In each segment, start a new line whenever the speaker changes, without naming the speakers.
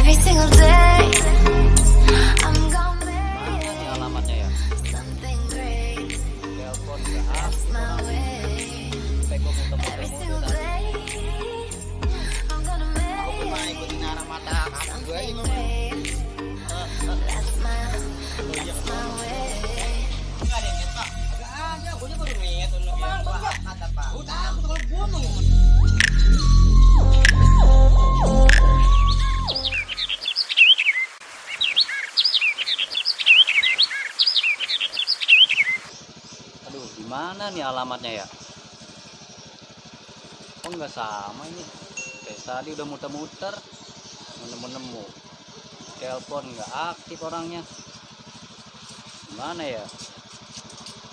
Every single day, I'm gonna
Mana
make
nih alamatnya ya?
something great.
Telepon nggak
That's
aktif
my
orangnya.
way.
Sampai gue muter-muter
Every
mulu
single
tadi.
day, I'm gonna
Aku
make
mah ikutin arah mata kaki gue aja
something
mah.
great. That's my way.
Enggak ada yang lihat pak. Agak aja, gue baru lihat untuk yang kata pak. Udah, aku tuh kalau bunuh.
Aduh, gimana nih alamatnya ya? Kok nggak sama ini? Kayak tadi udah muter-muter, nemu-nemu. Telepon nggak aktif orangnya. Gimana ya?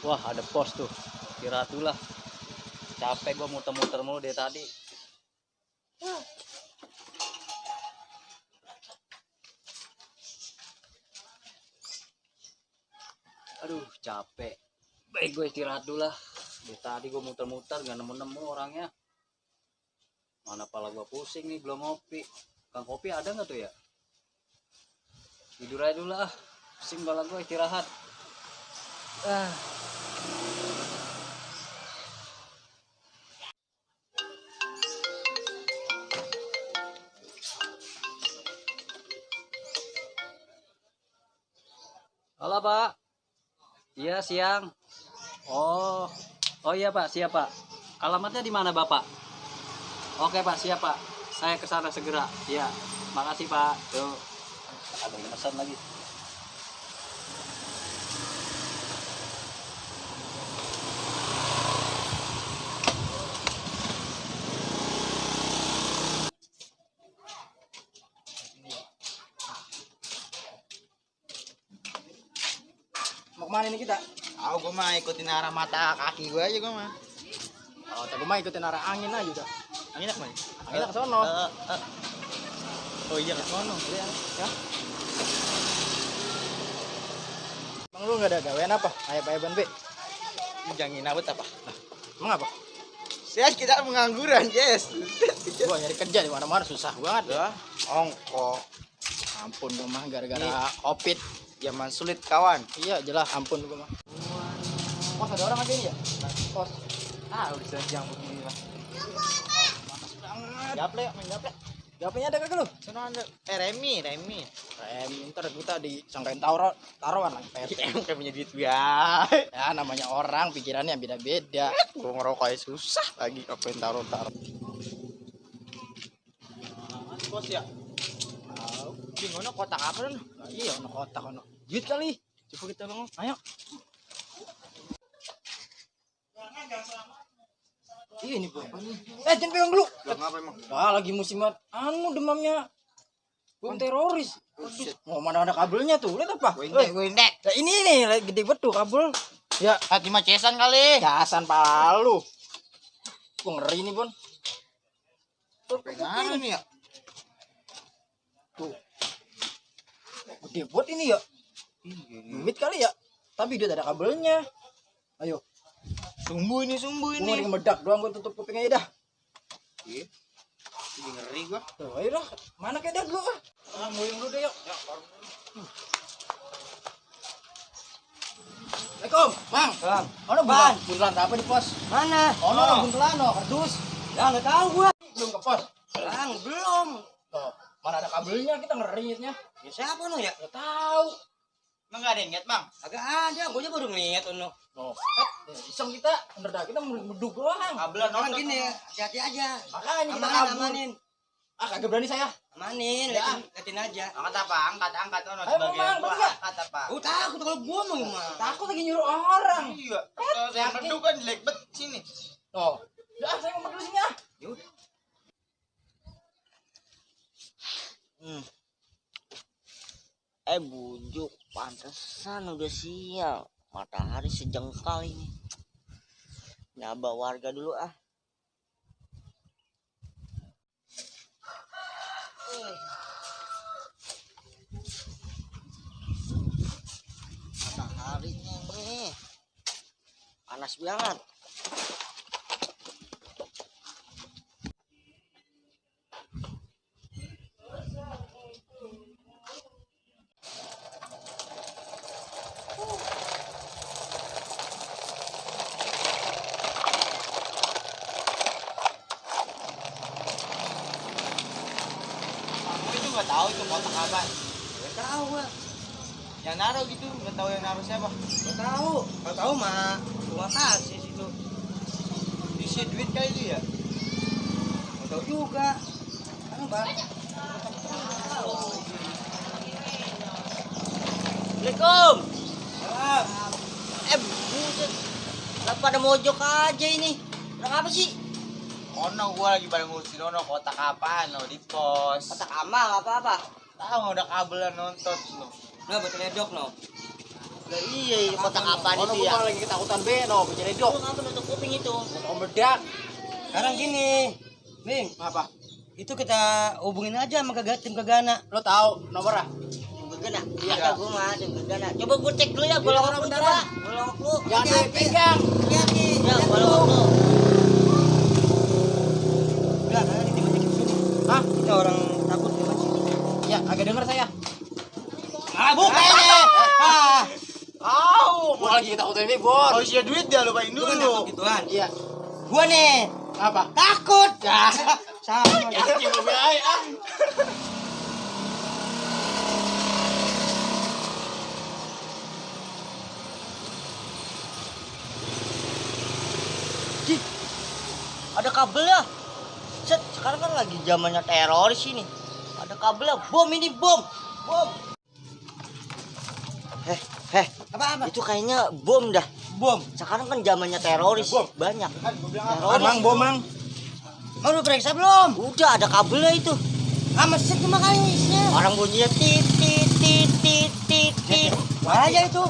Wah, ada pos tuh. Istirahat dulu lah. Capek gua muter-muter mulu dari tadi. Aduh, capek. Baik gue istirahat dulu lah. Dari tadi gue muter-muter gak nemu-nemu orangnya. Mana pala gue pusing nih, belum ngopi. Kang kopi ada nggak tuh ya? Tidur aja dulu lah. Pusing kepala gue, istirahat. Ah. Halo Pak. Iya siang. Oh iya Pak, siap Pak. Alamatnya di mana Bapak? Oke Pak, siap Pak. Saya ke sana segera. Iya. Makasih Pak. Tuh. Ada yang pesan lagi.
Mau kemana ini kita?
Aku gue mah ikutin arah mata kaki gue aja gue mah.
Oh, tapi mah ikutin arah angin aja udah.
Angin apa nih?
Angin ke sono.
Oh iya ke sono.
Iya, ya. Bang lu nggak ada gawean apa? Ayah Ban B.
Jangan abut apa?
Emang apa?
Saya kita pengangguran, yes.
Gua nyari kerja di mana-mana susah banget ya.
Ongkok.
Ampun gua mah gara-gara Covid.
Zaman sulit kawan.
Iya, jelas ampun gua mah. Pos ada orang aja ini ya? Pos. Ah, udah siang begini lah. Panas banget.
Gaple, main gaple.
Gapenya ada kagak lu?
Sono ada. Remi.
Ntar kita disangkain taruhan lah.
Emang kayak punya duit biar.
Ya namanya orang pikirannya beda-beda.
Gue ngerokoknya susah lagi ngapain taruh.
Bos ya.
Di mana kotak apa lu?
Nah, iya, ono kotak ono. Duit kali. Coba kita ngomong. Ayo. Iya ini Bu. Jangan pegang dulu.
Lah ngapa emang?
Ah, lagi musim demamnya. Bom teroris. Aduh, mau mana ada kabelnya tuh. Lihat apa?
Gue indek.
Nah, ini nih, lagi gede banget tuh kabel. Ya,
Hati mah cesan kali.
gasan palu. Kok ngeri nih, Bon.
Pengen nih ya.
Tuh. Gede banget ini ya. Limit kali ya. Tapi dia ada kabelnya. Ayo.
Sumbu ini.
Gua mau meledak doang, gua tutup kuping aja dah.
Iya. Jadi ngeri gua.
Tuh, ayo dah. Mana kayak dia dulu ah. Ngoyong dulu deh yuk. Assalamualaikum, Bang.
Bang.
Ono Bang, buntelan apa di pos?
Mana?
Ono buntelan, kardus.
Ya enggak tahu gua.
Belum ke pos.
Bang, belum.
Tuh, mana ada kabelnya, kita ngerinya.
Ya siapa nu ya?
Enggak tahu.
Emang enggak ada yang lihat, Bang? Agak ada, gua aja baru ngeliat nu.
Tuh, iseng kita, bener dah kita meduk doang.
Kabelan orang gini, hati-hati aja.
Makanya kita
Amanin,
kabur.
amanin.
Ah, kagak berani saya.
Amanin,
Ya.
liatin aja. Angkat apa? Angkat ono
Ayo, Bang,
gua.
bertiga.
Angkat apa? Oh, takut kalau gua mau mah.
Takut lagi nyuruh orang.
Iya. Yang meduk kan jelek bet sini.
Tuh, udah saya mau meduk sini ah.
Yaudah. Bujuk, pantesan udah siang. Matahari sejengkal ini. Nyaba warga dulu ah. Mataharinya nih panas banget.
tahu itu kotak apa.
Nggak tahu gua.
Yang naruh gitu, nggak tahu yang naruh siapa.
Nggak tahu. Kalau tahu mah terima kasih situ.
Isi duit kali itu ya.
Nggak tahu juga. Kan bang. Assalamualaikum. Buset. Lah pada mojok aja ini. Ada apa sih?
Ono gua lagi pada ngurusin ono kotak apaan lo di pos.
Kotak amal apa-apa.
Tahu nggak udah kabelan nonton lo.
Nah, betul ledok no. Lah iya, kotak apaan
Ono
itu ya?
gua lagi ketakutan be no, bicara dok.
Lu ngapa nutup kuping itu?
Om bedak.
Sekarang gini, Bing,
Apa?
itu kita hubungin aja sama tim Kegana.
Lo tahu nomornya?
Gegana.
Iya.
Ada gua mah, tim gegana. Coba gua cek dulu ya, gua longok lu coba. Gua longok lu.
Jangan dipegang.
Hati-hati. Ya, gua longok lu.
Udah, kalian di tim aja ke sini.
Hah?
Kita orang takut gimana sih?
Ya, agak dengar saya.
Ah, bukan ini. Ah,
Gua lagi ketakutan ini, Bon. Oh, iya duit dia lupain
lu kan takut gituan.
Iya.
Gua nih
Apa?
takut. Ya, sama.
Ya, coba be ay.
Ada kabel ya? Set, sekarang kan lagi zamannya teroris ini. Ada kabel ya? Bom ini bom. Bom.
Apa-apa?
Itu kayaknya bom dah.
Bom.
Sekarang kan zamannya teroris.
Bom.
Banyak.
Kan gua bilang apa?
Teroris.
Mang, bom, Mang. Mau lu periksa belum?
Udah ada kabelnya itu.
Ah, mesin cuma kali isinya.
Orang bunyinya tit tit tit tit tit tit.
Bahaya itu.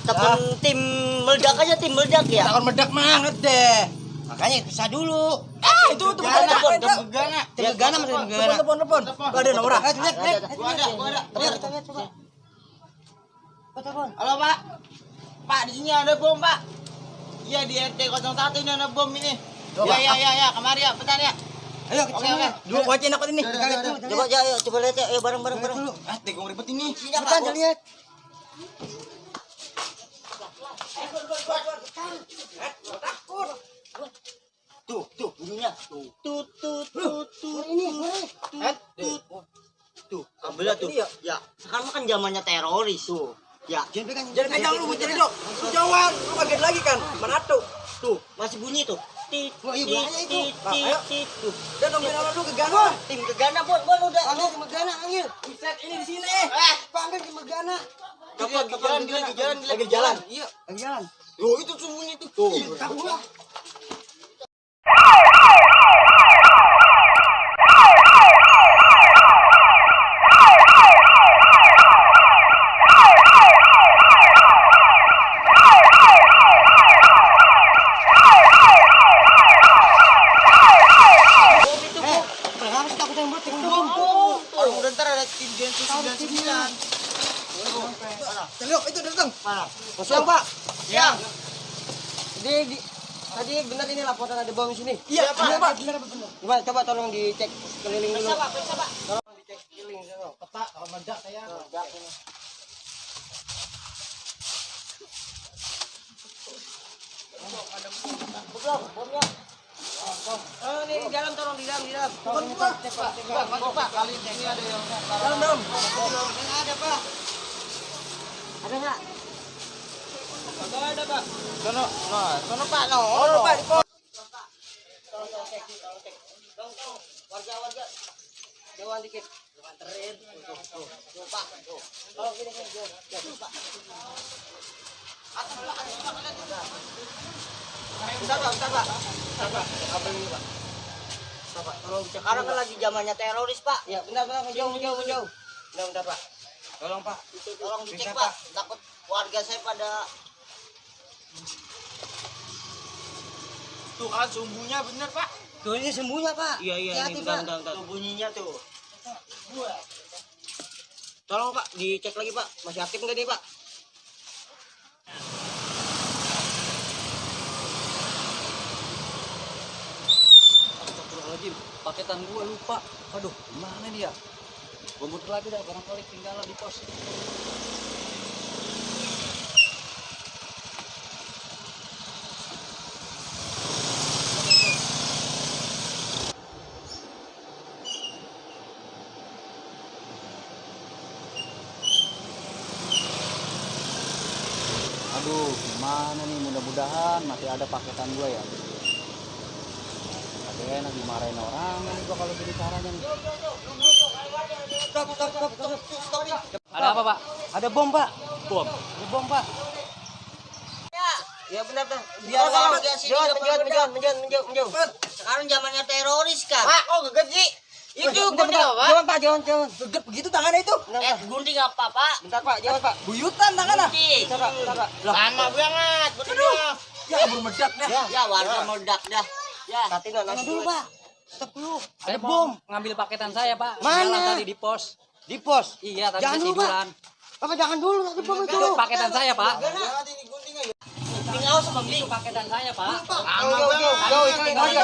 Temen tim meledak aja, tim meledak ya.
Takut meledak banget deh. Makanya periksa dulu.
Itu tuh
Gegana,
telepon,
itu.
Gegana.
Tim Kegana masih tim Kegana.
Telepon.
Gua ada nomornya.
Ada.
Gua ada.
Kita lihat coba.
Halo, Pak. Pak, di sini ada bom, Pak. Iya, di RT 01 ini ada bom ini. Ya, kemari ya, bentar ya.
Ayo, kita
Oke,
sana.
oke.
Dua kuacin aku ini.
Udah,
Kita lihat
udah,
dulu, kita
Coba
lihat.
aja, coba lihat ya. Ayo bareng.
Ah, tegong ribet ini.
Cepetan, kita lihat.
Tuh bunyinya. Tut. Tuh, kabelnya tuh. Ya, sekarang kan zamannya teroris. Tuh. Ya,
Jangan pegang lu, jadi dok. Lu jauhan, lu kaget lagi kan. Mana tuh?
masih bunyi tuh. Tit,
Wah, iya, bahaya itu.
tit, tit, tuh.
Dan dong nama lu Kegana.
Tim Gegana, Bon, udah.
Panggil tim Kegana, panggil. Buset, ini di sini. Panggil tim Kegana.
Lagi jalan.
Iya, lagi jalan.
Oh, itu sembunyi tuh. Tuh.
Tahu lah. Kenapa sih takut yang buat tim bom?
Orang udah ntar ada tim Densus 99.
Lihat itu datang.
Mana?
Kosong, Pak.
Ya.
Tadi benar ini laporan ada bom di sini.
Iya, Pak.
Benar, Pak. Benar. Gimana? Coba tolong dicek keliling dulu.
Periksa, Pak.
Tolong dicek keliling dulu.
Peta, kalau meledak saya.
Bomnya.
Oh, ini di dalam tolong di dalam.
Tolong cek, Pak. Masuk, Pak. Kali ini ada yang
Dalam.
Ada, Pak. Ada nggak?
Kagak ada, Pak. Sono, Pak.
Oh, Pak, di pos.
Tolong cek. Tolong. Warga. Jauhan dikit. Anterin. Tuh, Pak. Tuh. Tolong gini. Tuh, Pak. Bentar, Pak. Kabel ini, Pak. Tolong cek. Sekarang kan lagi zamannya teroris, Pak.
Ya, bentar, jauh. Bentar, Pak. Tolong, Pak.
Tolong dicek,
Bisa,
Pak. Takut warga saya pada
Tuh kan sumbunya bener, Pak.
Tuh ini sembuhnya, Pak.
Iya,
Hati-hati,
ini
Pak.
bentar. Tuh bunyinya tuh. Tolong, Pak, dicek lagi, Pak. Masih aktif nggak nih, Pak?
Astagfirullahaladzim, paketan gue lupa. Aduh, gimana dia? Gue muter lagi dah, barangkali ketinggalan di pos. Gimana nih, mudah-mudahan masih ada paketan gue ya. Tapi enak dimarahin orang nih gue kalau gini caranya nih.
Stop.
Ada apa pak?
Ada bom, Pak.
Bom.
Ada bom, Pak. Ya benar. Biar kalau dia sini menjauh. Sekarang zamannya teroris kan. Pak, kok geget sih? Itu gunting apa, Pak? Jangan.
Geget begitu tangannya itu.
Gunting apa, Pak?
Bentar Pak, jangan Pak. Buyutan tangannya.
Gunting.
Bentar Pak.
Lama banget. Gunting doang.
Ya kabur meledak dah.
Ya, warga meledak dah. Ya. Nanti dulu, Pak. Stop dulu.
Ada bom. Ngambil paketan saya pak.
Mana?
Jalan tadi di pos.
Di pos.
Iya tadi
Jangan
saya
dulu, Pak.
tiduran.
Apa jangan dulu, ada bom itu.
Itu paketan saya pak.
Gunting awas sama
Itu paketan saya pak.
Jauhin aja.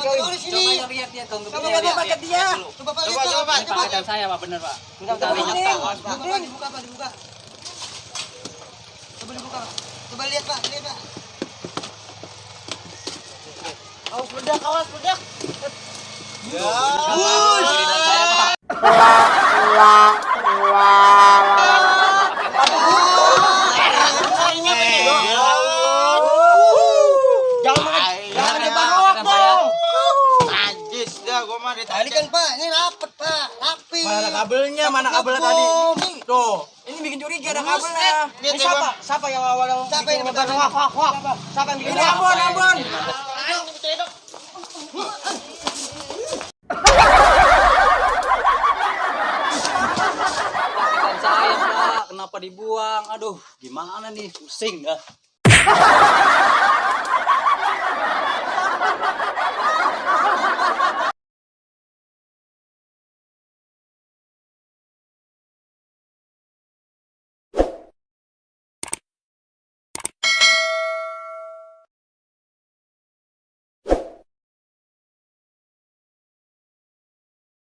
Coba lihat dong.
Coba Bapak paket dia.
Coba
Ini paketan saya pak, bener pak.
Bentar,
Tadi
bentar.
nyekal.
Dibuka Pak, dibuka. Coba dibuka. Coba lihat Pak,
Awas meledak.
Paketan saya pak.
Jangan
Paketan
dibawa
saya.
dong. Najis dah, gua mah
Tadi kan Pak, ini rapet Pak, rapi.
Mana kabelnya? Mana kabelnya tadi? Tuh.
Ini bikin curiga ada kabelnya.
Ini siapa yang awal yang
Siapa yang
bikin
bikin?
wak? Siapa yang bikin?
Ini Ambon.
Paketan saya pak. Kenapa dibuang? Aduh, gimana nih? Pusing dah.